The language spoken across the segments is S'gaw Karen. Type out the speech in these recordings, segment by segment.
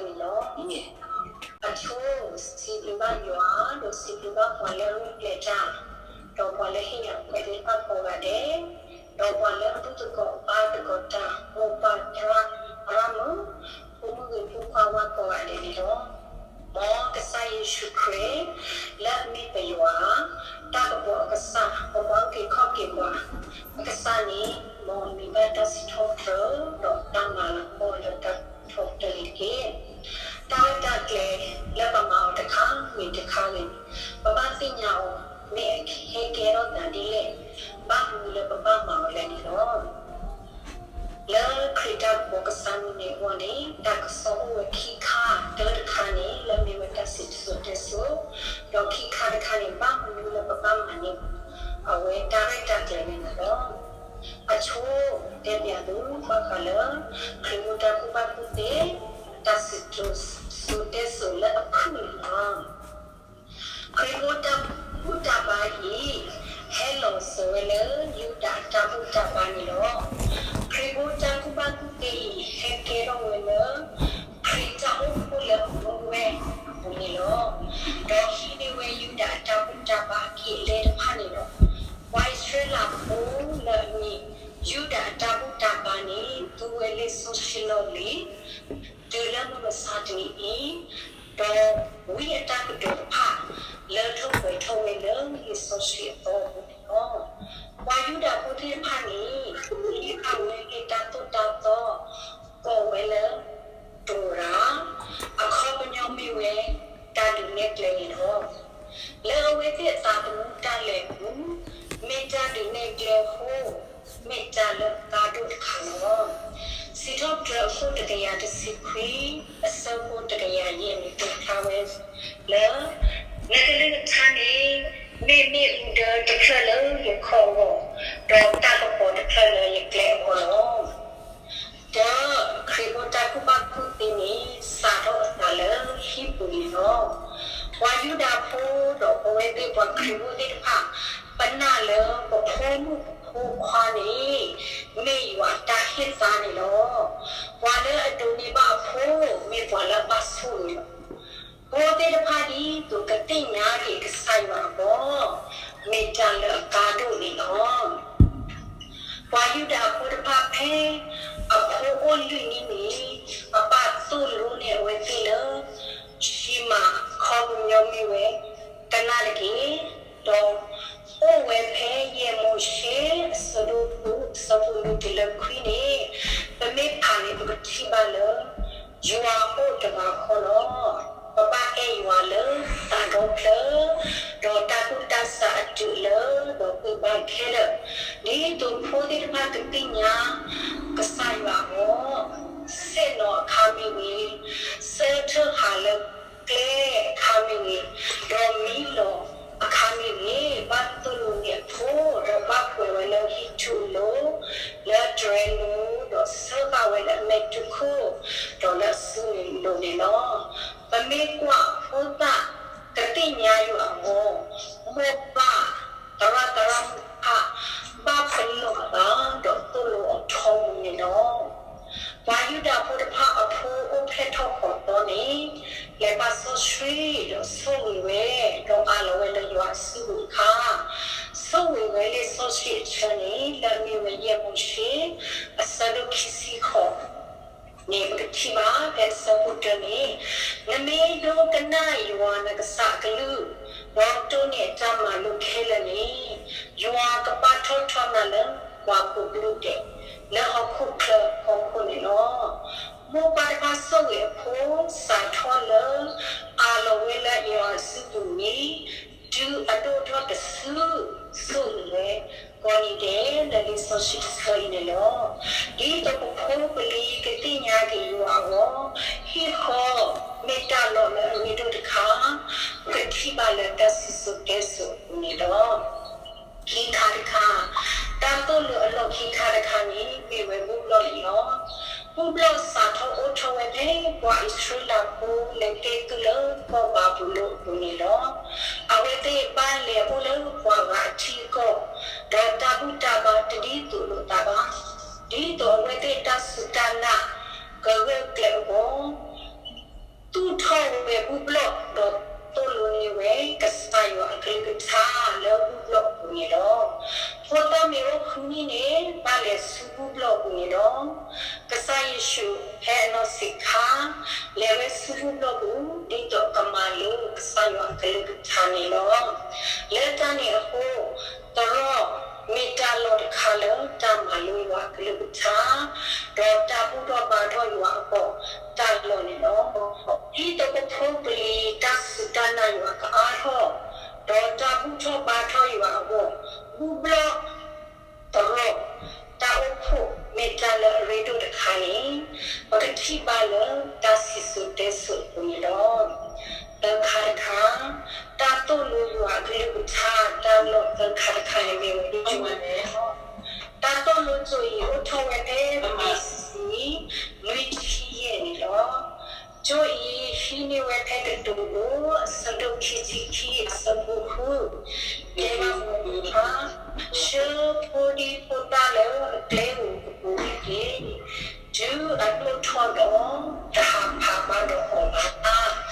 န့ၣ်လီၤ. အဆိ စံးဘျုးဘၣ်ယွၤ, ဒီးစံးဘျုးဘၣ်ပှၤလၢအဂုာ်ကျဲးစၢး, ဒီးပှၤလၢဟ့ၣ်ယၤခွဲးသ့ၣ်တဖၣ်ကိးဂၤဒဲး, ဒီးပှၤလၢအဘူၣ်သကိးဘါသကိးတၢ်, မိၢ်ပၢ်သရၣ်, သရၣ်မုၣ်, ဖိမုၣ်ဂ့ၤဖိခွါဝါကိးဂၤဒဲးန့ၣ်လီၤ. မ်ကစၢ်ယ့ၣ်ၡူးခရံာ် လၢအမ့ၢ်ပယွၤ, တၢ်ကပီၤအကစၢ်, ပပှၤအုၣ်က့ၤခီၣ်က့ၤပှၤအကစၢ်န့ၣ်, မ်အမံၤဘၣ်တၢ်စံးထီၣ်ပတြၢၤ, ဒီးတၢ်မၤလၤကပီၤလၢတၢ်ထီၣ်ပတြၢၤန့ၣ်တက့ၢ်. တၢ်ရဲၣ်တၢ်ကျဲၤလၢပမၤအီၤတခါဂ့ၤတခါဂ့ၤန့ၣ်, ပဘၣ်သ့ၣ်ညါအီၤ, မ့ၢ်အဟဲကဲထီၣ်သးဒ်လဲၣ်, ဘၣ်မနုၤလၢပဘၣ်မၤအီၤလဲၣ်န့ၣ်လီၤ. လၢခရံာ်တၢ်ကပီၤကစၢ်မုၢ်နံၤအဂီၢ်န့ၣ်, တၢ်ကစီၣ်အိၣ်ဝဲခံခါ, တၢတခါန့ၣ် လၢအမ့ၢ်ဝဲတၢ်စံၣ်စိၤတဲစိၤ, ဒီးခံခါတခါန့ၣ် ဘၣ်မနုၤလၢပဘၣ်မၤန့ၢ် အဝဲတၢ်ရဲၣ်တၢ်ကျဲၤန့ၣ်လီၤ. အဆိ တဲပၠးသုဘၣ်ဃးလၢ ခရံာ်ဖိတၢ်ကူၣ်ဘၣ်ကူၣ်သ့, တၢ်စံၣ်စိၤတဲစိၤလၢအခုၣ်န့ၣ်လီၤ. ခရံာ်ဖိတၢ်ဘူၣ်တၢ်ဘါအံၤ ဟဲလီၤစၢၤဝဲလၢယူဒၤအတၢ်ဘူၣ်တၢ်ဘါန့ၣ်လီၤ. ခရံာ်ဖိတၢ်ကူၣ်ဘၣ်ကူၣ်သ့အံၤ ဟဲကဲထီၣ်ဝဲလၢ ခရံာ်တၢ်အိၣ်ဖှိၣ်လၢအမူဝဲအပူၤန့ၣ်လီၤ. ဒီးဟံးန့ၢ်ဝဲယူဒၤအတၢ်ဘူၣ်တၢ်ဘါအက့ၢ်အလဲတဖၣ်န့ၣ်လီၤ. ပှၤအံၣ်စရ့လးဖိလၢအမံၤ ယူဒၤအတၢ်ဘူၣ်တၢ်ဘါန့ၣ် သူဝဲလံာ်စီဆှံလီၢ်လံၤ တုၤလၢမုၢ်မဆါတနံၤအံၤ, ဒီးဝံအတၢ်ကတိၤတဖၣ် လၢထီၣ်ပှဲၤထီၣ်ဝဲလၢလံာ်စီဆှံအသီအပူၤန့ၣ်လီၤ. ပှၤယူဒၤဖိသ့ၣ်တဖၣ်န့ၣ် ဟံးန့ၢ်အဝဲသ့ၣ်တၢ်သိၣ်တၢ်သီ ကိးဝဲလၢ တိၤရၤ, အခီပညီမ့ၢ်ဝဲ တၢ်ဒုးနဲၣ်ကျဲန့ၣ်လီၤ. လၢအဝဲသ့ၣ်အသးသမူတၢ်လဲၤပူၤ မ့ၢ်တၢ်ဒုးနဲၣ်ကျဲအဃိ မ့ၢ်တၢ်လၢအကါဒိၣ်တခါလီၤ. စံးထီၣ်ပတြၢၤအခိၣ်တကယၤတဆံခွံ အဆၢဖိတကယၤယဲၢ်န့ၣ် တဲဖျါဝဲလၢ နကလုၢ်ကထါန့ၣ် မ့ၢ်မ့ၣ်အူဒၢတဖျၢၣ်လၢယခီၣ်အဂီၢ်, ဒီးတၢ်ကပီၤတဖျၢၣ်လၢယကျဲအဂီၢ်လီၤ. ဒီးခရံာ်ဖိတၢ်ကူၣ်ဘၣ်ကူၣ်သ့န့ၣ် စးထီၣ်အသးလၢဟံၣ်ပူၤန့ၣ်လီၤ. ပှၤယူဒၤဖိဒီးပဝဲသ့ၣ်ပှၤခရံာ်ဖိသ့ၣ်တဖၣ် ပနာ်လၢပဖိမုၣ်ပဖိခွါန့ၣ် မ့ၢ်ယွၤအတၢ်ဟ့ၣ်သါန့ၣ်လီၤ. ပှၤလၢအဒိးန့ၢ်ဘၣ်အဖိ မ့ၢ်ပှၤလၢအဘၣ်ဆိၣ်ဂ့ၤလီၤ. ဖိသ့ၣ်တဖၣ်ဒ်သိးကသ့ၣ်ညါက့ၤကစၢ်ယွၤအဂီၢ် မ့ၢ်တၢ်လၢအကါဒိၣ်န့ၣ်လီၤ. ပှၤယူဒၤဖိတဖၣ်ဖဲ အဖိအိၣ်လွံၢ်နံၣ်န့ၣ် အပၢ်သိၣ်လိန့ၢ်အဝဲသ့ၣ်လၢ ယံၤမး အခီပညီမ့ၢ်ဝဲ ကနၣ်တက့ၢ်. ဒီးအိၣ်ဝဲဖဲယဲၢ်မိၤၡ့ အဆၢဒိၣ်ဃု အဆၢဖိလွံၢ်တုၤလၢခွံန့ၣ် ပမ့ၢ်ဖးန့ၣ် ပကထံၣ်ဘၣ်လၢ ယွၤအိၣ်တဂၤဃီလီၤ. ပဘၣ်အဲၣ်ယွၤလၢသးဒီဖျၢၣ်, ဒီးတၢ်သူၣ်တၢ်စၢ်အတုၤအလၢာ်, ဒီးသုးဘၣ်ခဲလၢာ်, ဒ်သိးဖိသ့ၣ်တဖၣ်ကသ့ၣ်ညါ ကစၢ်ယွၤအဂီၢ်, ဆ့ၣ်နီၤအခါမ့ၢ်ဂ့ၤ, ဆၢထၢၣ်ဟးလၢကျဲအခါမ့ၢ်ဂ့ၤ, ဒီးမံလီၤအခါမ့ၢ်ဂ့ၤ, ဘၣ်သိၣ်လိန့ၢ်အဖိ, ဒီးဘၣ်ပှဲၤဝဲလၢဟံၣ်ထူၣ်အလိၤ, လၢတြဲၤလိၤ, ဒီးဆှၢဃာ်ဝဲလၢအမဲာ်တူၢ်ခိၣ်, ဒီးလၢအစုန့ၣ်လိၤန့ၣ်လီၤ. ပမ့ၢ်ကွၢ်ဖိသၣ်ကသ့ၣ်ညါယွၤအဂီၢ်, မိၢ်ပၢ် သရၣ်သရၣ်မုၣ်တဖၣ် ဘၣ်ပလီၢ်အသး ဒီးသိၣ်လိအီၤထီဘိန့ၣ်လီၤ. ပှၤယူဒၤဖိတဖၣ်အဖိအိၣ်ဖျဲၣ်ထီၣ်ဃီၤသီန့ၣ်, လဲၤဘၣ်စီဆှံဒီးဆိၣ်ဂ့ၤဝဲ, ဒီးအးလီၤဝဲလၢယွၤအစုပူၤတခါ, ဆိၣ်ဂ့ၤဝဲလံာ်စီဆှံအဆၢန့ၣ် လၢအမ့ၢ်ဝဲယဲၢ်မိၤၡ့ အဆၢဒိၣ်ခံဆံဃိး န့ၣ် ပကထံၣ်ဘၣ်ဖဲအဆၢဖိတၢန့ၣ်, နမ့ၢ်ဒိကနၣ်ယွၤနကစၢ်အကလုၢ်, ဒီးတိၢ်န့ၢ်အတၢ်မၤလိခဲလၢာ်န့ၣ်, ယွၤကပာ်ထီၣ်ထီနၤလၢပှၤကိးကလုာ်ဒဲး, လၢဟီၣ်ခိၣ်ချၢအဖီခိၣ်န့ၣ်လီၤ. မိၢ်ပၢ်တဖၣ်ဆိၣ်ဂ့ၤအဖိ စးထီၣ်လၢ အးလီၤဝဲလၢယွၤအစုပူၤန့ၣ်, တုၤအဒိၣ်ထီၣ်တစု ဆိၣ်ဂ့ၤဝဲ ကိးနံၤဒဲး လၢလံာ်စီဆှံတဆၢအံၤန့ၣ်လီၤ. ဒ်သိးပဖိပလံၤကသ့ၣ်ညါက့ၤယွၤအဂီၢ်, ဟံၣ်ဃီမ့ၢ်တၢ်လီၢ်လၢအရ့ဒိၣ်တခါ, ပကထံၣ်ဘၣ်လၢတၢ်စံၣ်စိၤတဲစိၤအပူၤန့ၣ်လီၤ. ခံခါတခါ, တၢ်သိၣ်လိအလီၢ်ခံခါတခါန့ၣ် မ့ၢ်ဝဲဘူၣ်ဘျီၣ်န့ၣ်လီၤ. ဘူၣ်ဘျီၣ်စးထီၣ်အိၣ်ထီၣ်ဝဲဖဲ ပှၤအံၣ်စရ့လးဖိလဲၤက့ၤကုၢ်လၢကီၢ်ဘၤဘူၤလိၣ်အပူၤန့ၣ်လီၤ. အဝဲသ့ၣ်ဘၣ်လဲၤအိၣ်လၢပှၤဂၤအထံအကီၢ်, ဒီးတၢ်ဘူၣ်တၢ်ဘါတဒ်သိးလိာ်သးဘၣ်, ဒ်သိးအဝဲသ့ၣ်တၢ်စူၢ်တၢ်နာ်ကဂၢၢ်ကျၢၤအဂီၢ်, မ့ၢ်ဝဲဘူၣ်ဘျီၣ်ဒီးသိၣ်လိန့ၢ်ဝဲ ကစၢ်ယွၤအကလုၢ်ကထါလၢဘူၣ်ဘျီၣ်အပူၤန့ၣ်လီၤ. ဖိသၣ်မ့ၢ်အိၣ်ဃုနံၣ်န့ၣ် ဘၣ်လဲၤဆူဘူၣ်ဘျီၣ်ပူၤန့ၣ်လီၤ. ကစၢ်ယ့ၣ်ၡူးဖဲအနီၢ်ဆံးခါ လဲၤဝဲဆူဘူၣ်ဘျီၣ်ပူၤ ဒ်သိးကမၤလိကစၢ်ယွၤအကလုၢ်ကထါန့ၣ်လီၤ. လၢတၢ်န့ၣ်အဃိ သရိာ်မ့ၢ်တၢ်လီၢ်တခါလၢတၢ်မၤလိယွၤအကလုၢ်ကထါ ဒီးတၢ်ဘူၣ်ထီၣ်ဘါထီၣ်ယွၤအဂီၢ်တၢ်လီၢ်န့ၣ်လီၤ. ဒ်သိးပဖိပလံၤတၢ်စူၢ်တၢ်နာ်ယွၤကအါထီၣ်, ဒီးတၢ်ဘူၣ်ထီၣ်ဘါထီၣ်ယွၤအဂီၢ်, ဘူၣ်ဘျီၣ် သရိာ် တၢ်အိၣ်ဖှိၣ်မ့ၢ်တၢ်လၢအရ့ဒိၣ်တခါန့ၣ် ပကထံၣ်ဘၣ်လၢတၢ်စံၣ်စိၤတဲစိၤအပူၤန့ၣ်လီၤ. သၢခါတခါ, တၢ်သိၣ်လိယွၤအကလုၢ်ကထါ တၢ်လီၢ်သၢခါတခါန့ၣ်မ့ၢ်ဝဲ တၢ်သိၣ်လိကၠိအံၤ အိၣ်ထီၣ်ဝဲဖဲ ဘီစံ နွံဆံယဲၢ်န့ၣ်လီၤ. ကၠိအံၤဟံးန့ၢ်ဝဲဖဲကတိၤဒိ အဆၢဒိၣ်ခံဆံခံ အဆၢဖိဃု, တဲဘၣ်ပှၤ, ဆှၢဖိဒံဖိသၣ်လၢအကျဲဧိၤကပူၤတက့ၢ်. တုၤအဒိၣ်ထီၣ်ဒီး တဟးဖးဘၣ်ဒီးအီၤဘၣ်.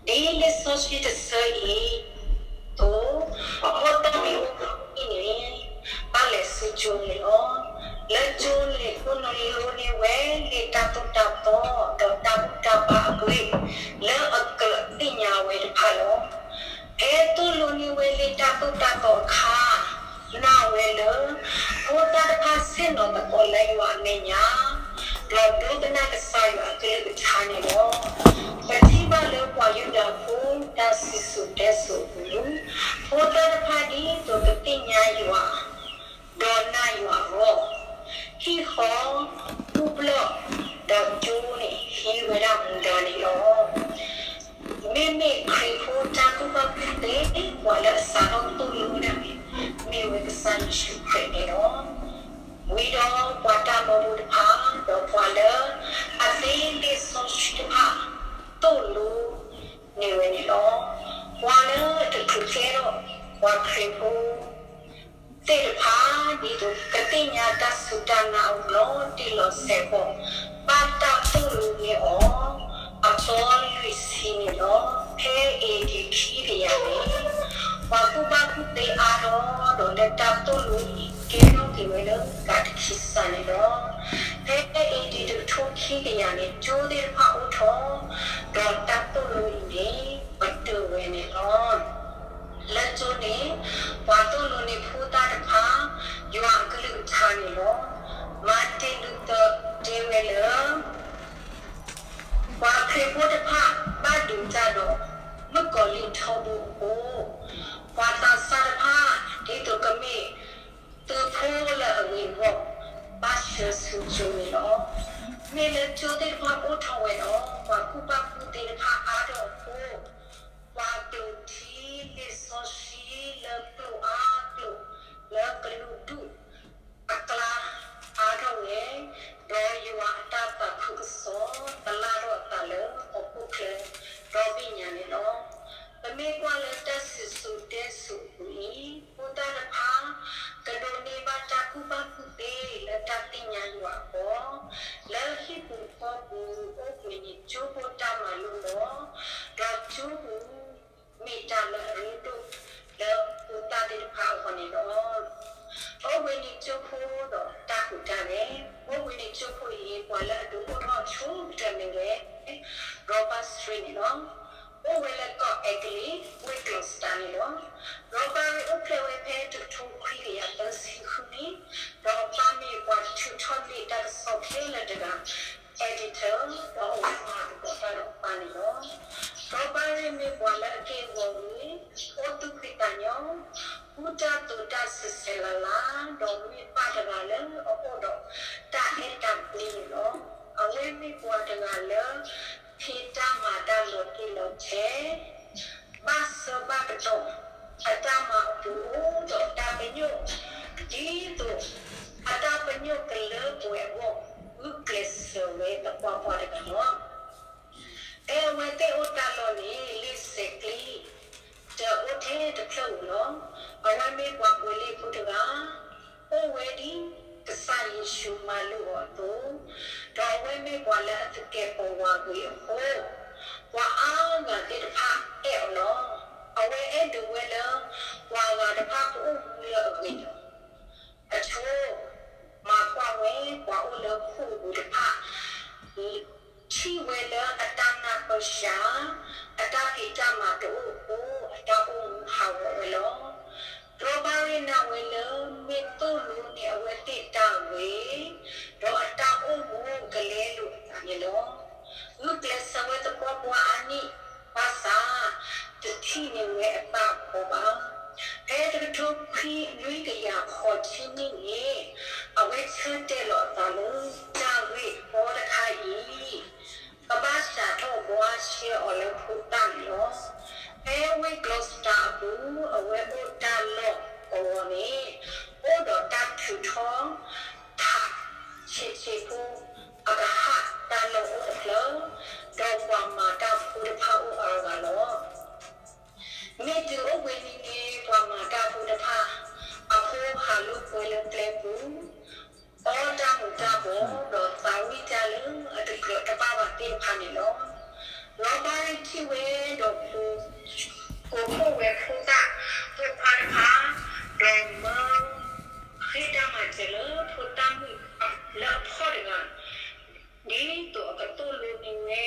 ဒ်လံာ်စီဆှံတဆၢအံၤ အသိး, ဖိသၣ်မ့ၢ်အိၣ်ဃုနံၣ်န့ၣ် ဘၣ်လဲၤဆူကၠိန့ၣ်လီၤ. လၢကၠိန့ၣ် သိၣ်လိန့ၢ်ဝဲလံာ်တၢ်သိၣ်တၢ်သီ ဒီးတၢ်ဘူၣ်တၢ်ဘါအဂ့ၢ် လၢအကြၢးသ့ၣ်ညါဝဲတဖၣ်လီၤ. ဖဲသိၣ်လိန့ၢ်ဝဲလံာ်တၢ်သိၣ်တၢ်သီအခါ နာ်ဝဲလၢ ဖိသၣ်တဖၣ်ဆ့ၣ်နီၤသကိးလၢယွၤအမဲာ်ညါ ဒီးဒိကနၣ်ကစၢ်ယွၤအကလုၢ်ကထါန့ၣ်လီၤ. ပထံၣ်ဘၣ်လၢပှၤယူဒၤဖိတၢ်စံၣ်စိၤတဲစိၤအပူၤ, ဖိသၣ်တဖၣ်ဒ်သိးကသ့ၣ်ညါယွၤ ဒီးနာ်ယွၤအဂီၢ်, ဟံၣ်ဃီ, ဘူၣ်ဘျီၣ်, ဒီးကၠိန့ၣ် ဟံးဝဲဒၣ်မူဒါန့ၣ်လီၤ. မ့မ့ၢ်ခရံာ်ဖိတၢ်ကူၣ်ဘၣ်ကူၣ်သ့ ပှၤလၢအစးထီၣ်သိၣ်လိဒၣ်န့ၣ် မ့ၢ်ဝဲကစၢ်ယ့ၣ်ၡူးခရံာ်န့ၣ်လီၤ. ဝံၤဒီးပှၤတၢ်မၢဖိတဖၣ် ဒီးပှၤလၢအသ့လံာ်စီဆှံတဖၣ် သိၣ်လိန့ၢ်ဝဲန့ၣ်လီၤ. ပှၤလၢအတချုးကျဲထီၣ်ပှၤခရံာ်ဖိ သ့ၣ်တဖၣ် ဒ်သိးကသ့ၣ်ညါတၢ်စူၢ်တၢ်နာ်အဂီၢ် လီၤတံၢ်လီၤဆဲးအဂီၢ် ဘၣ်တၢ်သိၣ်လိန့ၢ်အီၤ အသီလွံၢ်ဆံန့ၣ်လီၤ. ဖဲ A.D ခံကယၤန့ၣ် ပှၤကူၣ်ဘၣ်ကူၣ်သ့အါထီၣ်ဒီး လၢတၢ်သိၣ်လိအံၤကဲထီၣ်က့ၤဝဲလၢကးတခံစးန့ၣ်လီၤ. ဖဲ A.D တကထိခံကယၤန့ၣ် ကၠိသ့ၣ်တဖၣ်အိၣ်ထီၣ် ဒီးတၢ်သိၣ်လိအံၤန့ၣ် ပတုာ်ဝဲန့ၣ်လီၤ. လၢကၠိန့ၣ် ပှၤသိၣ်လိန့ၢ်ဖိသၣ်တဖၣ် ယွၤအကလုၢ်ကထါန့ၣ်လီၤ. မၤတ့ၢ်လူၤသၢတဲဝဲလၢ ပှၤခရံာ်ဖိတဖၣ်ဘၣ်ဒုးတၢ်ဒီး မုၣ်ကီၤလံၢ်ထီဘိအဃိ, ပှၤသးစၢ်တဖၣ် ဒ်သိးကမ့ၢ်သုးဖိလၢအဂ့ၤအဂီၢ် ဘၣ်ဆှၢဆူကၠိန့ၣ်လီၤ. မ့ၢ်လၢကၠိသ့ၣ်တဖၣ်အိၣ်ထီၣ်ဝဲဒီး ပှၤကူၣ်ဘၣ်ကူၣ်သ့တဖၣ်အါထီၣ်အဃိ, ပှၤကျိာ်ထံလံာ်စီဆှံလၢကျိာ်အါကျိာ် လၢကလုာ်ဒူၣ်အကျါအါထီၣ်ဝဲ, ဒီးယွၤအတၢ်သးခုကစီၣ် သလၣ်ထီၣ်အသးလၢဟီၣ်ခိၣ်ချၢဒီဘ့ၣ်ညါန့ၣ်လီၤ. ပမ့ၢ်ကွၢ်လၢတၢ်စံၣ်စိၤတဲစိၤအပူၤအံၤ, ဖိသၣ်တဖၣ် ကဒိးန့ၢ်ဘၣ်တၢ်ကူၣ်ဘၣ်ကူၣ်သ့လၢတၢ်သ့ၣ်ညါယွၤအဂီၢ်, လၢဟံၣ်ပူၤဃီပူၤ အိၣ်ဘှံးနံၤကၠိဖိတၢ်မၤလိလီၤ, ဒီးကၠိပူၤ မ့ၢ်တၢ်လၢအရ့ဒိၣ်လၢဖိသၣ်သ့ၣ်တဖၣ်အဂီၢ်န့ၣ်လီၤ. အိၣ်ဘှံးနံၤကၠိဖိဒီးတၢ်ဟူးတၢ်ဂဲၤ, အိၣ်ဘှံးနံၤကၠိဖိအံၤ ပှၤလၢအဒုးအိၣ်ထီၣ်ဆိကတၢၢ်မ့ၢ်ဝဲ Robert Sri န့ၣ်လီၤ. အိၣ်ဝဲလၢကီၢ်အဲကလံး ဝ့ၢ်ကျီးစတၢ်န့ၣ်လီၤ. Robert အိၣ်ဖျဲၣ်ဝဲဖဲတကထိခွံကယၤသၢဆံဃုနံၣ်, ဒီးအပၢ်မ့ၢ်ပှၤထုးထီၣ်လံာ်တၢ်ကစီၣ်ခဲလၢာ်တဂၤ editor ဒီးအဝဲမၤသကိးတၢ်ဒီးအပၢ်န့ၣ်လီၤ. Robert မ့ၢ်ပှၤလၢအက့ၢ်အဂီၤဂ့ၤ, အိၣ်သူၣ်ဖှံသးညီ, ကူၣ်တၢ်သိးတၢ်ဆဲးဆဲးလၤလၤ, ဒီးမ့ၢ်ပၢ်တဂၤလၢအအိၣ်ဒီးတၢ်အဲၣ်တၢ်ကွံန့ၣ်လီၤ. အဝဲမ့ၢ်ပှၤတဂၤလၢ ဖံးတၢ်မၤတၢ်လီၤတံၢ်လီၤဆဲး, ဘၣ်ဆၢဘၣ်ကတီၢ်, အတၢ်မၤအပူၤအိၣ်ဒီးတၢ်ပညိၣ်, ဒ်သိးအတၢ်ပညိၣ်ကလၢပှဲၤအဂီၢ် ဂုာ်ကျဲးစၢးဝဲသပှၢ်ပှၢ်တဂၤလီၤ. ဖဲအဝဲသ့ၣ်အိၣ်တၢ်လီၢ်န့ၣ် လံာ်ဆဲးကျံး တအိၣ်ထဲတဖျၢၣ်ဧိၤလီၤ. အဝဲမ့ၢ်ပှၤကွဲးလံာ်ဖိတဂၤ, အိၣ်ဝဲဒ်ကစၢ်ယ့ၣ်ၡူးမၤလိာ်အီၤအသိး, ဒီးအဝဲမ့ၢ်ပှၤလၢအသကဲးပဝးဂ့ၤအဃိ, ပှၤအါဂၤသ့ၣ်တဖၣ်အဲၣ်အီၤလီၤ. အဝဲအဲၣ်ဒိးဝဲလၢ ပှၤဂၤတဖၣ်ကအိၣ်မူလၢအဂ့ၤလီၤ. အဆိ မၤကွၢ်ဝဲ ပှၤအိၣ်လၢဃိာ်ပူၤတဖၣ် ထံၣ်ဝဲလၢအတၢ်နၢ်ပၢၢ်စှၤ, အတၢ်ဖံးတၢ်မၤတအိၣ်အဃိ အတၢ်အိၣ်မူဟးဂီၤဝဲလီၤ. ဒီးဘၣ်ရ့ၣ်နာ်ဝဲလၢ မ့ၢ်သိၣ်လိန့ၢ်အဝဲသ့ၣ်တၢ်ဂ့ၤ, ဒီးအတၢ်အိၣ်မူကလဲလိာ်အသးန့ၣ်လီၤ. ဂုာ်ကျဲးစၢးဝဲသပှၢ်ပှၢ်အါနံၣ်ဘၣ်ဆၣ်, တထံၣ်န့ၢ်ဝဲအသးအဃီဘၣ်. ဖဲတကထိခွံနွံကယၤဃိးဆံနံၣ်န့ၣ်, အဝဲဆၢတဲာ်လီၤအသးလၢ တၢ်ဂ့ၢ်ကီတခါအံၤ ကဘၣ်စးထီၣ်ဘှါရှဲအီၤလၢဖိသၣ်န့ၣ်လီၤ. ဖဲဝ့ၢ် Gloucester အပူၤ အဝဲအိၣ်တၢ်လီၢ်ကဝီၤန့ၣ် အိၣ်ဒီးတၢ်ထုးထီၣ် ထးဆံးဆံးဖိ အကဟၣ်တၢ်လီၢ်အိၣ်တဖျၢၣ်, ဒီးပှၤမၤတၢ်ဖိတဖၣ်အိၣ်အါဂၤလီၤ. မ့ၢ်တုၤအိၣ်ဘှံးနံၤန့ၣ် ပှၤမၤတၢ်ဖိတဖၣ် အဖိဟးလိာ်ကွဲလၢကျဲပူၤ, အီတၢ်မူၤတၢ်ဘှီး ဒီးသးဝံၣ်တၢ်လၢအတကြၢးတဘၣ်ဘၣ်သ့ၣ်တဖၣ်န့ၣ်လီၤ. ဒီးဘၣ်ရ့ၣ်ထံၣ်ဝဲဒီး ကိးဖှိၣ်ဝဲဖိသၣ်ပိာ်ခွါတဖၣ်, ဒီးမၢဃ့တၢ်မၤစၢၤလၢဖိသၣ်မုၣ်လၢအဖှီၣ်တဂၤ ဒ်သိးအကသိၣ်လိန့ၢ်ဝဲ,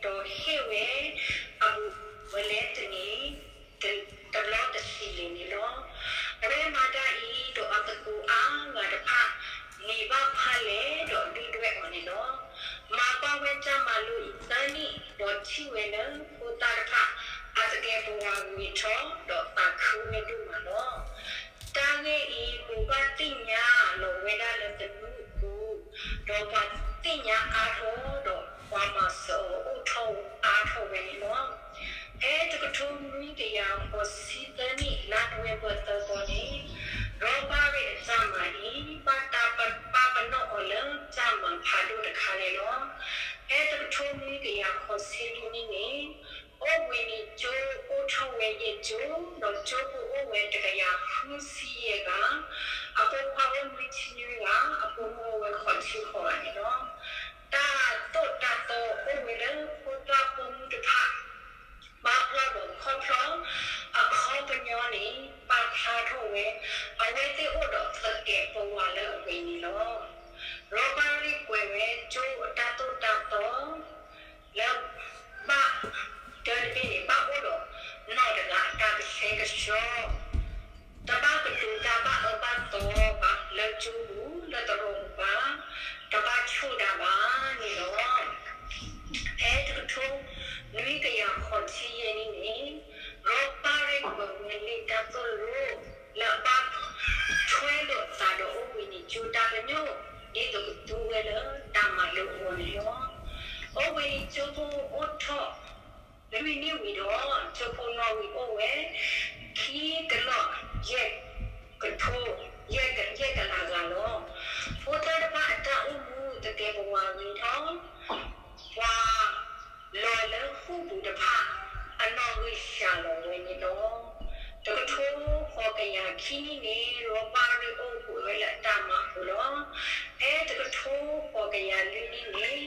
ဒီးဟ့ၣ်ဝဲအဘူးအလဲတန့ၢ် တဘျီတဆံးလံန့ၣ်လီၤ. အဝဲမၤတၢ်အံၤ ဒီးအသကိးအါဂၤတဖၣ် န့ၢ်ဘၣ်ဖးလဲၢ်ဒီးဒုၣ်ဒွဲၣ်အီၤန့ၣ်လီၤ. မၤကွၢ်ဝဲတၢ်မၤလိအံၤသၢနံၣ်, ဒီးထံၣ်ဝဲလၢဖိသၣ်တဖၣ် အသကဲာ်ပဝးဂ့ၤထီၣ် ဒီးသးခုဝဲဒိၣ်မးလီၤ. တၢ်ဂ့ၢ်အံၤ ဘိးဘၣ်သ့ၣ်ညါလီၤဝဲဒၣ်လၢသနူအပူၤ, ဒီးပှၤသ့ၣ်ညါအါထီၣ် ဒီးပှၤမၤစၢၤအီၤအိၣ်ထီၣ်အါထီၣ်ဝဲန့ၣ်လီၤ. ဖဲတကထိနွံကယၤဃိးဆံသၢနံၣ် လါနိၣ်ဝ့ဘၢၣ်သၢသီန့ၣ်, ရီဘၣ်ရ့ၣ်အတၢ်မၤအံၤ ဘၣ်တၢ်ပာ်ပနီၣ်အီၤလၢတၢ်မၤဖးဒိၣ်တခါန့ၣ်လီၤ. ဖဲတကထိနွံကယၤဃိးဆံလွံၢ်နံၣ်န့ၣ်, အိၣ်ဘှံးနံၤကၠိအိၣ်ထီၣ်ဝဲယဲၢ်ကၠိ, ဒီးကၠိဖိအိၣ်ဝဲတကယၤဃုဆံယဲၢ်ဂၤ, အဖိခွါအိၣ်နွံဆံနွံဂၤ, အဖိမုၣ်အိၣ်ဝဲဃိးဆံဃိးဂၤန့ၣ်လီၤ. တၢ်သိၣ်တၢ်သီအိၣ်ဝဲလၢဖိသၣ်ပိာ်မုၣ်တဖၣ် ပာ်ဖျါဒီးခီဖျိ အခီပညီန့ၣ် ပာ်ဖျါထီၣ်ဝဲ အဝဲသ့ၣ်အိၣ်ဒီးသကဲးပဝးလၢအဂ့ၤန့ၣ်လီၤ. ရီဘၣ်ရ့ၣ်ကွဲးဝဲကၠိအတၢ်သိၣ်တၢ်သီ လၢ ဘၣ် တၢ်တဘ့ၣ်န့ၣ် ဘၣ်အိၣ်ဒီးနီၢ်တဂၤအတၢ်ကဆှဲကဆှီ တဘၣ်ကတိၤတၢ်ဘၣ်အၢဘၣ်သီဘၣ်လၢကၠိပူၤ လၢသရိာ်ပူၤဘၣ်, တဘၣ်ဆိၣ်တၢ်ဘၣ်န့ၣ်လီၤ. ဖဲတကထိနွံကယၤဃိးဆံယဲၢ်နံၣ်န့ၣ်, ရီဘၣ်ရ့ၣ်ကွဲးဝဲလံာ်တၢ်သိၣ်လိ လၢအဘၣ်ထွဲလိာ်အသးဒီးအိၣ်ဘှံးနံၤကၠိတၢ်ပညိၣ် ဒ်သိးကသူဝဲလၢတၢ်မၤလိအဂီၢ်န့ၣ်လီၤ. အိၣ်ဘှံးနံၤကၠိဖိအိၣ်ထီၣ် လွံၢ်နံၣ်ဝံၤဒီး ကၠိဖိနီၣ်ဂံၢ်အိၣ်ဝဲ ခံကလီၢ် ယဲၢ်ကထိ ယဲၢ်ကလးဂၤလီၤ. ဖိသၣ်တဖၣ်အတၢ်အိၣ်မူသကဲးပဝးဂ့ၤထီၣ် ပှၤလီၤလၢဃိာ်ပူၤတဖၣ် အနီၣ်ဂံၢ်စှၤလီၤဝဲန့ၣ်လီၤ. တကထိဃိးကယၤခံနံၣ်န့ၣ် ရီဘၣ်ရ့ၣ်အိၣ်ဘှံးဝဲလၢအတၢ်မၤအပူၤလီၤ. ဖဲတကထိဃိးကယၤလွံၢ်နံၣ်န့ၣ်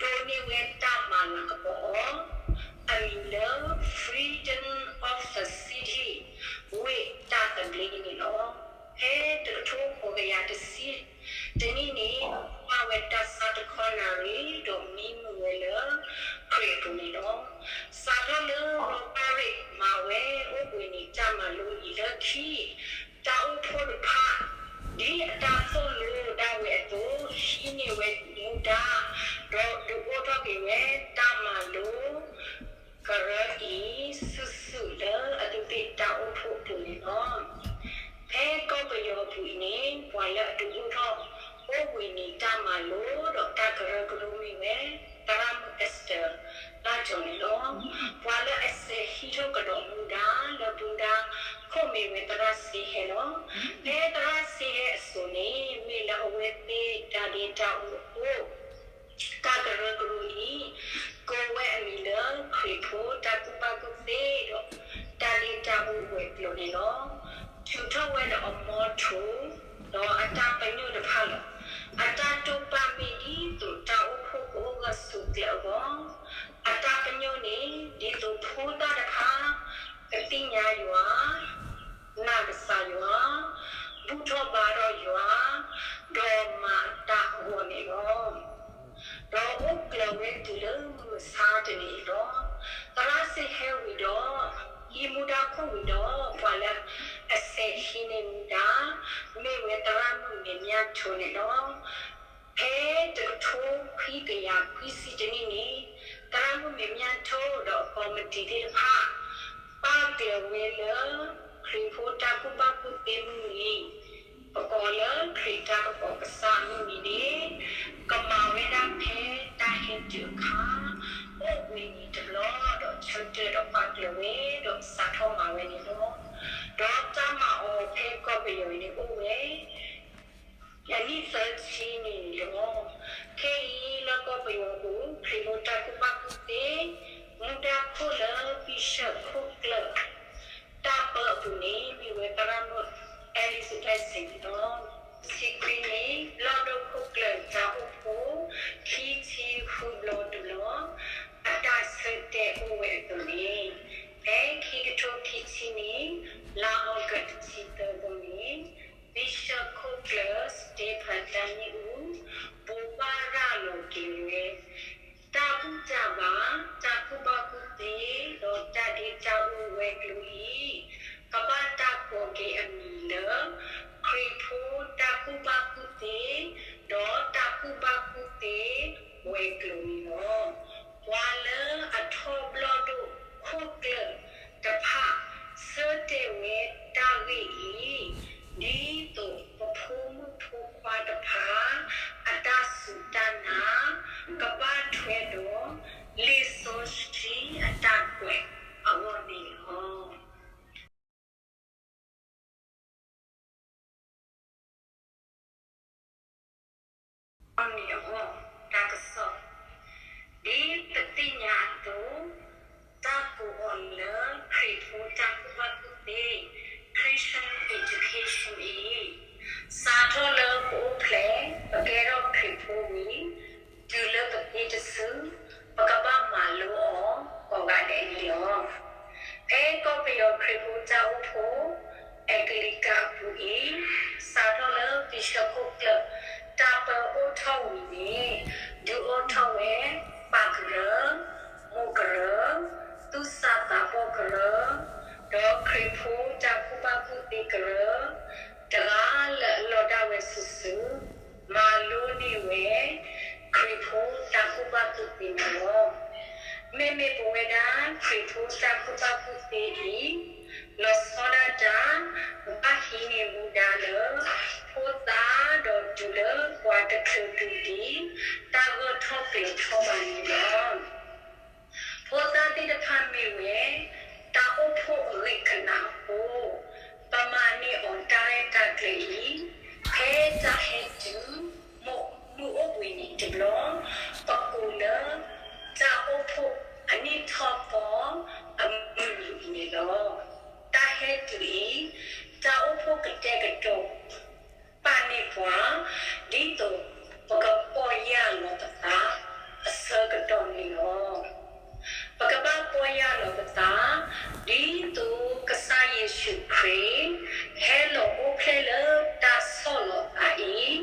ဒိးန့ၢ်ဝဲတၢ်မၤလၤကပီၤအီၤ အမံၤလၢ Freedom of the City ဝ့ၢ်တၢ်သဘျ့န့ၣ်လီၤ. ဖဲတကထိဃိးကယၤတဆံတနံၣ်န့ၣ် မၤဝဲတၢ်ဆါတခီနၣ်ရံၣ် ဒီးမံမုာ်ဝဲလၢခရံာ်အပူၤန့ၣ်လီၤ. စးထီၣ်လၢရီဘၣ်ရ့ၣ်မၤဝဲအိၣ်ဘှံးနံၤတၢ်မၤလိအံၤလၢခံ တၢ်အိၣ်ဖှိၣ်တဖၣ် ဒ်အတၢ်သိၣ်လိဒၣ်ဝဲအသိး ဟံးန့ၢ်ဝဲမူဒါ ဒီးဒုးအိၣ်ထီၣ်က့ၤဝဲတၢ်မၤလိ ကရၢအံၤ စုာ်စုာ်လၢအသူးသ့ၣ်တၢ်အိၣ်ဖှိၣ်အပူၤန့ၣ်လီၤ. ဖဲကီၢ်ပယီၤပူၤအံၤန့ၣ် ပှၤလၢအဒုးအိၣ်ထီၣ်အိၣ်ဘှံးနံၤတၢ်မၤလိ ဒီးတၢ်ကရၢကရိမ့ၢ်ဝဲ သရၣ်မုၣ် Esther လါကၠီၤန့ၣ်လီၤ. ပှၤလၢအစဲးဟံးထီၣ်ကဒီးမူဒါလၢမူဒါခိၣ်မ့ၢ်ဝဲသရၣ်စ့ဟဲလီၤ. ဖဲသရၣ်စ့ဟဲအစိၤန့ၣ် မ့ၢ်လၢအဝဲသ့ၣ်တၢ်ဒ့တၢ်အူအဃိ တၢ်ကရၢကရိအံၤ ကိးဝဲအမံၤလၢ ခရံာ်ဖိတၢ်ကူၣ်ဘၣ်ကူၣ်သ့ဒီး တၢ်ဒ့တၢ်အူဝဲၤကျိၤန့ၣ်လီၤ. ထုးထီၣ်ဝဲဒီးအ motto ဒီးအတၢ်ပညိၣ်တဖၣ်လီၤ. အတၢ်တိာ်ပာ်မ့ၢ်ဒ်သိးတၢ်အိၣ်ဖှိၣ်ကအိၣ်ဂၢၢ်ဆိးကျၢၤအဂီၢ်, အတၢ်ပညိၣ်န့ၣ် ဒီးမၤအတၢ်အဂီၢ်န့ၣ်လီၤ. ဒီးအိၣ်ကျၢၤဝဲတုၤလၢမုၢ်မဆါတနံၤအံၤလီၤ. သရၣ်စ့ၣ်ဟဲဝံၤဒီး ဟံးမူဒါခိၣ်ဝံၤဒီး ပှၤလၢအဆဲးဟံးန့ၢ်မူဒါ မ့ၢ်ဝဲသရၣ်မုၣ်မဲာ်မၠၣ်ထိန့ၣ်လီၤ. ဖဲတကထိခွံကယၤခွံဆံတနံၣ်န့ၣ် သရၣ်မုၣ်မဲာ်မၠၣ်ထိဒီးအကီၢ်မတံၤသ့ၣ်တဖၣ် ပာ်ကျၢၤဝဲလၢ ခရံာ်ဖိတၢ်ကူၣ်ဘၣ်ကူၣ်သ့မုၢ်နံၤ ပကိးလၢခရံာ်တၢ်ကပီၤကစၢ်မုၢ်နံၤန့ၣ် ကမၤဝဲဒၣ်ဖဲတၢ်ဟဲတုၤအခါ အိၣ်ဘှံးနံၤတဘျီ ဒီးဆၢကတီၢ်ဒီးပာ်ကျၢၤဝဲ ဒီးစးထီၣ်မၤဝဲန့ၣ်လီၤ. ဒီးတၢ်မၤအီၤဖဲကီၢ်ပယီၤအံၤန့ၣ်အိၣ်ဝဲ အနံၣ်သၢဆံန့ၣ်လီၤ. ခဲအံၤလၢကီၢ်ပယီၤပူၤ ခရံာ်ဖိတၢ်ကူၣ်ဘၣ်ကူၣ်သ့ မူဒါခိၣ်လၢဘံၣ်ၡၢၣ်ခိၣ်ကျၢၢ် တၢ်ပၢအပူၤန့ၣ် မ့ၢ်ဝဲသရၣ်မုၣ် Elizabeth စ့ၣ် န့ၣ်လီၤ. တဆံခွံန့ၣ် လီၢ်ဒိၣ်ခိၣ်ကျၢၢ်တၢ်အိၣ်ဖှိၣ် ခံဆံဃုဘျီတဘျီ အတၢ်ဆၢတဲာ်အိၣ်ဝဲအသိးန့ၣ် ဖဲခံကထိခံဆံန့ၣ် လါအီကူးတဆံသၢသီန့ၣ် ဘံၣ်ၡၢၣ်ခိၣ်ကျၢၢ် Stephen တၢ်မ့ၣ်အူ ဘိးဘၣ်ရၤလီၤက့ၤဝဲ တၢ်ဘူၣ်တၢ်ဘါ, တၢ်ကူၣ်ဘၣ်ကူၣ်သ့, ဒီးတၢ်ဒ့တၢ်အူဝဲၤကျိၤအံၤ ကဘၣ်တၢ်ကိးက့ၤအမံၤလၢ ခရံာ်ဖိတၢ်ကူၣ်ဘၣ်ကူၣ်သ့, ဒီးတၢ်ကူၣ်ဘၣ်ကူၣ်သ့ဝဲၤကျိၤန့ၣ်လီၤ. ပှၤလၢအထီၣ်ဘျီၣ်ဒိၣ်ခိၣ်ကျၢၢ်တဖၣ် ဆၢတဲာ်ဝဲတၢ်ဂ့ၢ်အံၤ ဒ်သိးပဖိမုၣ်ဖိခွါတဖၣ် အတၢ်စူၢ်တၢ်နာ် ကဘၣ်ထွဲဒီး လံာ်စီဆှံအတၢ်ကွဲးအဂီၢ်န့ၣ်လီၤ. အီၤန့ၣ်အဂီၢ် တၢ်ကစီၣ် ဒ်ပသ့ၣ်ညါအသိး တၢ်ကိးအီၤလၢ ခရံာ်ဖိတၢ်ကူၣ်ဘၣ်ကူၣ်သ့ Christian education အံၤ စးထီၣ်လၢပအိၣ်ဖျဲၣ် ပကဲထီၣ်ခရံာ်ဖိဝံၤ တုၤလၢပသံတစု ပကဘၣ်မၤလိအီၤကိးဂၤဒဲးန့ၣ်လီၤ. ဖဲကီၢ်ပယီၤခရံာ်ဖိတၢ်အိၣ်ဖှိၣ် အဲကလံးကးအပူၤအံၤ စးထီၣ်လၢဘံၣ်ၡၢၣ်ခိၣ်ကျၢၢ် တၢ်ပၢအိၣ်ထီၣ်ဝံၤန့ၣ် ဒုးအိၣ်ထီၣ်ဝဲ ပၢ်ကရၢ, မိၢ်ကရၢ, သူၣ်စၢ်သးဘီၣ်ကရၢ, ဒီးခရံာ်ဖိတၢ်ကူၣ်ဘၣ်ကူၣ်သ့ကရၢ တဂၤလၢာ်အလီၢ်ဒၣ်ဝဲစုာ်စုာ် မၤလိန့ၢ်ဝဲ ခရံာ်ဖိတၢ်ကူၣ်ဘၣ်ကူၣ်သ့န့ၣ်လီၤ. မ့မ့ၢ်ပဝဲဒၣ်ခရံာ်ဖိတၢ်ကူၣ်ဘၣ်ကူၣ်သ့အံၤ လီၤဆီဒၣ်တၢ် ဘၣ်ဟံးန့ၢ်မူဒါလၢ ဖိသၣ်ဒီးတုၤလၢပှၤတချုးတုၤဒံး တၢ်ဂၢၢ်ထီၣ်ကျၢၤထီၣ်ဘၣ်န့ၣ်လီၤ. ဖိသၣ်သ့ၣ်တဖၣ်မ့ၢ်ဝဲ တၢ်အိၣ်ဖှိၣ်အဂံၢ်ကနၣ်အဃိ ပမၤန့ၢ်အီၤတၢ်ရဲၣ်တၢ်ကျဲၤအံၤ ဖဲတၢ်ဟဲတုၤ မုၢ်အိၣ်ဘှံးနံၤတဘျီ ပကိးလၢ တၢ်အိၣ်ဖှိၣ်အနံၣ်ထီၣ်သီအမုၢ်နံၤအံၤန့ၣ်လီၤ. တၢ်ဟဲတုၤအံၤ တၢ်အိၣ်ဖှိၣ်ကတဲာ်ကတီၤ ပာ်န့ၢ်ပှၤ ဒ်သိးပကပီၢ်ယၢ်လီၤပသးအဆၢကတီၢ်န့ၣ်လီၤ. ပကဘၣ်ပီၢ်ယၢ်လီၤပသး ဒ်သိးကစၢ်ယ့ၣ်ၡူးခရံာ် ဟဲလီၤအိၣ်ဖျဲၣ်လၢတၢ်ဆီၣ်လီၤသးအံၤ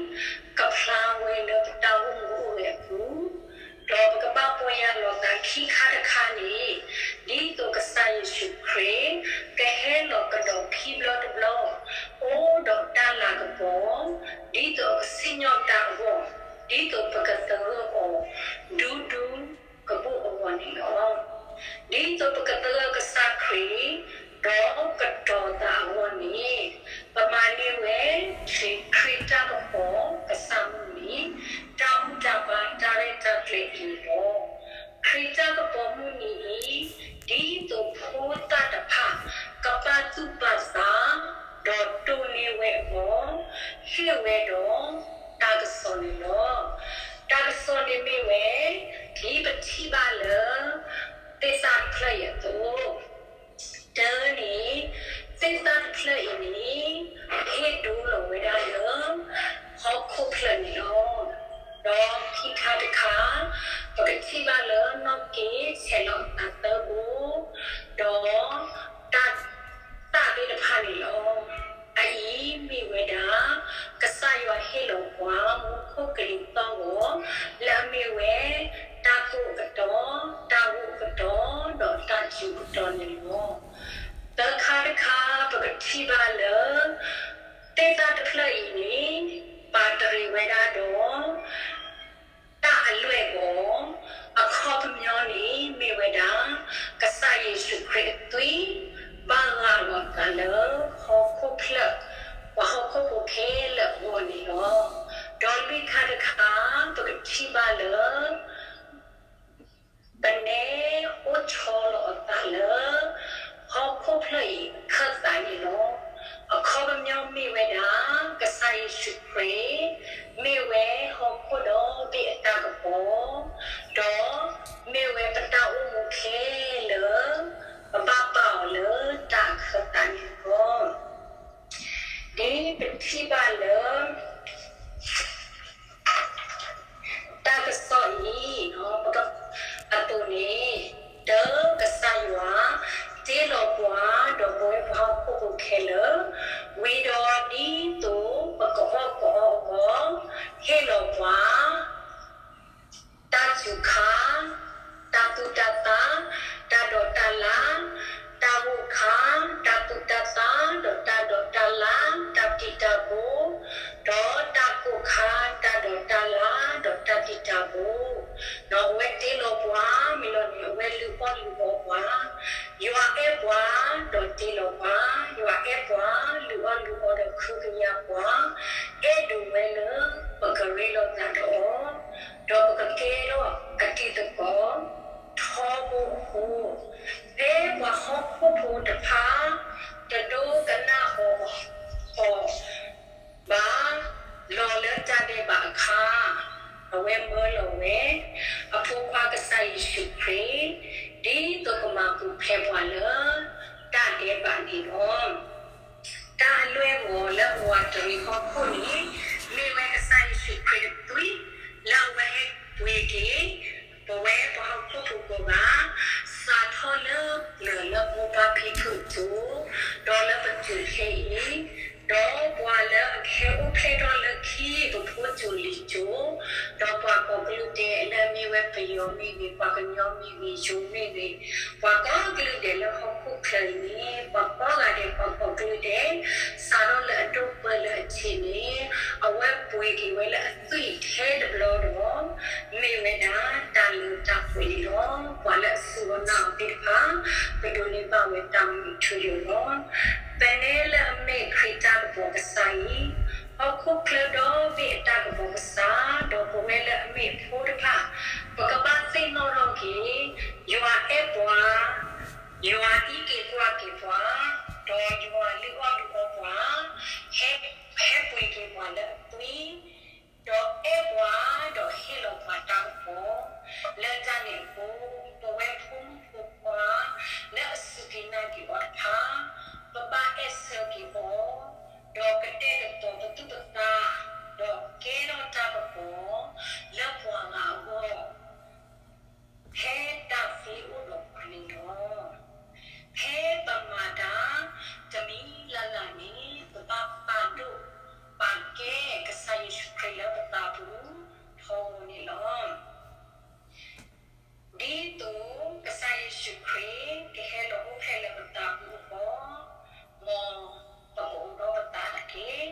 ကဖျါဝဲလၢပတၢ်အိၣ်မူအိၣ်ဂဲၤအပူၤ ဒီးပကဘၣ်ပီၢ်ယၢ်လီၤသးခံခါတခါန့ၣ် ဒ်သိးကစၢ်ယ့ၣ်ၡူးခရံာ် ကဟဲလီၤကဒီးခံဘျီတဘျီ အိၣ်ဒီးတၢ်လၤကပီၤ ဒ်သိးအကစံၣ်ညီၣ်တၢ်အဂီၢ် ဒ်သိးပကသဂၢၢ်အီၤ ဒူဒူကဘီၣ်အဂီၢ်န့ၣ်လီၤ. ဒ်သိးပကသဂၢၢ်ကစၢ်ခရံာ် ဒီးကတီၤသးအဂီၢ်န့ၣ် ပမၤန့ၢ်ဝဲ ခရံာ်တၢ်ကပီၤကစၢ်မုၢ်နံၤ တၢ်ဘူၣ်တၢ်ဘါတၢ်ရဲၣ်တၢ်ကျဲၤအံၤန့ၣ်လီၤ. ခရံာ်တၢ်ကပီၤမုၢ်နံၤအံၤ ဒ်သိးဖိသၣ်တဖၣ် ကပာ်သူၣ်ပာ်သး ဒီးတိၢ်န့ၢ်ဝဲအဂီၢ် ဟ့ၣ်ဝဲဒီးတၢ်ကစီၣ်န့ၣ်လီၤ. တၢ်ကစီၣ်န့ၣ်မ့ၢ်ဝဲ ဒ်ပထံၣ်ဘၣ်လၢ သ့ၣ်သၣ်တဖျၢၣ်အံၤအသိး တၢန့ၣ် သ့ၣ်သၣ်တဖျၢၣ်အံၤန့ၣ် ဟ့ၣ်ဒိလီၤဝဲဒၣ်လၢ ဟီၣ်ခိၣ်ဖျၢၣ်န့ၣ်လီၤ. ဒီးခံခါတခါ ပကထံၣ်ဘၣ်လၢနီၣ်က့ဆဲးလီၤအသးသၢဘိ, ဒီးတၢ်သၣ်သ့ၣ်တဖၣ်န့ၣ်လီၤ. အအံၤမ့ၢ်ဝဲဒၣ် ကစၢ်ယွၤဟ့ၣ်လီၤ ပှၤမ့ၢ်လီၤန့ၣ် အဝဲလုၢ်အီၣ်လုၢ်အီပှၤ, ယွၤအဲၣ်ပှၤဒီးတ့လီၤပှၤ, ယွၤအဲၣ်ပှၤလုၢ်အီၣ်လုၢ်အီဒီးဃုကညးပှၤ, အဲၣ်ဒိးဝဲလၢပကရ့လိာ်သးဒီးအီၤ, ဒီးပကကဲထီၣ်အတံၤသကိးထီဘိအဃိ, ဖဲပှၤဟီၣ်ခိၣ်ဖိတဖၣ် တဒိကနၣ်အီၤဘၣ် လီၤလၢတၢ်ဒဲးဘးအခါ, အဝဲမၢလီၤဝဲ အဖိခွါကစၢ်ယ့ၣ်ၡူးခရံာ် ဒ်သိးကမၤပူၤဖျဲးပှၤလၢတၢ်ဒဲးဘးန့ၣ်လီၤ. တၢ်အလွဲၢ်ဂီၤလၢအဝးတရံးဟီၣ်ခိၣ်န့ၣ် မ့ၢ်ဝဲကစၢ်ယ့ၣ်ၡူးခရံာ်အသွံၣ် လၢအဝဲဟဲပှ့ၤက့ၤ ပဝဲပှၤဟီၣ်ခိၣ်ဖိကိးဂၤ စးထီၣ်လၢပျၢၤလၢမိၢ်ပၢ်ဖံဖုအစိၤ, ဒီးလၢပတုၤခဲအံၤ, ဒီးပှၤလၢအကဟဲအိၣ်ဖျဲၣ်ထီၣ်လၢခံ ပဖိစိၤလံၤစိၤ, ဒီးပှၤကိးကလုာ်ဒဲးလၢအမ့ၢ်ဝဲပယီၤမ့ၢ်ဂ့ၤ, ပှၤကညီမ့ၢ်ဂ့ၤ, ယိၤမ့ၢ်ဂ့ၤ, ပှၤကိးကလုာ်ဒဲးလၢဟီၣ်ခိၣ်ချၢအံၤန့ၣ်, ပှၤကိးဂၤဒဲး ပှၤကိးကလုာ်ဒဲး စးထီၣ်လၢအဒိၣ်ပၢၢ်လၢအဆံးန့ၣ်, အဝဲပှ့ၤက့ၤဝဲလၢအသွံၣ်ထဲတဘျီဒီး မ့ၢ်ဝဲဒၣ်တၢ်လၢတၢ်ပှဲၤန့ၣ်လီၤ. ပှၤလၢအစူၢ်အီၤနာ်အီၤသ့ၣ်တဖၣ် ပဒိးန့ၢ်ဘၣ်ဝဲတၢ်မုာ်ထူယိာ်လီၤ. ပနဲလၢအမ့ၢ်ခရံာ်တၢ်ကပီၤကစၢ်အံၤ, ဟီၣ်ခိၣ်ချၢဒီဘ့ၣ်အတၢ်ကပီၤကစၢ်, ဒီးပဝဲလၢအမ့ၢ်အဖိတဖၣ်, ပကဘၣ်သ့ၣ်နီၣ်ထီၣ်က့ၤ ယွၤအဲၣ်ပှၤ, ယွၤအံးက့ၤကွၢ်က့ၤပှၤ, ဒီးယွၤလုၢ်အီၣ်လုၢ်အီပှၤ, ဟဲ, ဟဲပှ့ၤက့ၤပှၤလၢအသွံၣ်, ဒီးအဲၣ်ပှၤ, ဒီးဟ့ၣ်လီၤပှၤတၢ်ကပီၤ, လၢတၢ်န့ၣ်အဃိ, ပဝဲဖိမုၣ်ဖိခွါ လၢအစူၢ်က့ၤနာ်က့ၤအီၤတဖၣ်, ပဘၣ်အဲၣ်ဆၢက့ၤအီၤ, ဒီးကတဲာ်ကတီၤပသူၣ်ပသး, ဒီးကဲထီၣ်တၢ်ကပီၤ လၢပှၤဂၤအဂီၢ် ဖဲတၢ်သ့အိၣ်ဒီးပှၤန့ၣ်လီၤ. ဖဲပမၤတၢ်တမံၤလၢ်လၢ်န့ၣ်, ပဘၣ်ပာ်ဒိၣ်ပာ်ကဲကစၢ်ယ့ၣ်ၡူးခရံာ်လၢပသးပူၤထီဘိန့ၣ်လီၤ. ဒ်သိးကစၢ်ယ့ၣ်ၡူးခရံာ် ကဟဲလီၤအိၣ်ဖျဲၣ်လၢပသးပူၤအဂီၢ်, မ်ပကအိၣ်ဒီးပသးတက့ၢ်.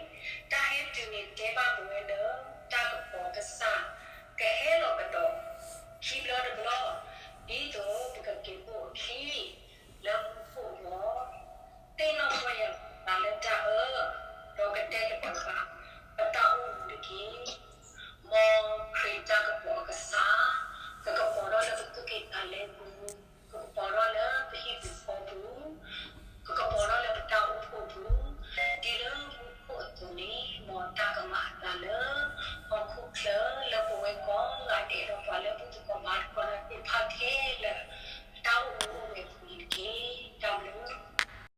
တၢ်ဟဲတုၤန့ၣ်တဲဘၣ်ပဝဲလၢ တၢ်ကပီၤကစၢ် ကဟဲလီၤကဒီး ခံဘျီတဘျီ, ဒ်သိးပကက့ၤအိၣ်အခံ လၢမူခိၣ်အဂီၢ်, သ့ၣ်နီၣ်ပီၢ်ယၢ်ပသးလၢတၢ်အၢ, ဒီးကတဲာ်ကတီၤဘၣ် ပတၢ်အိၣ်မူတက့ၢ်.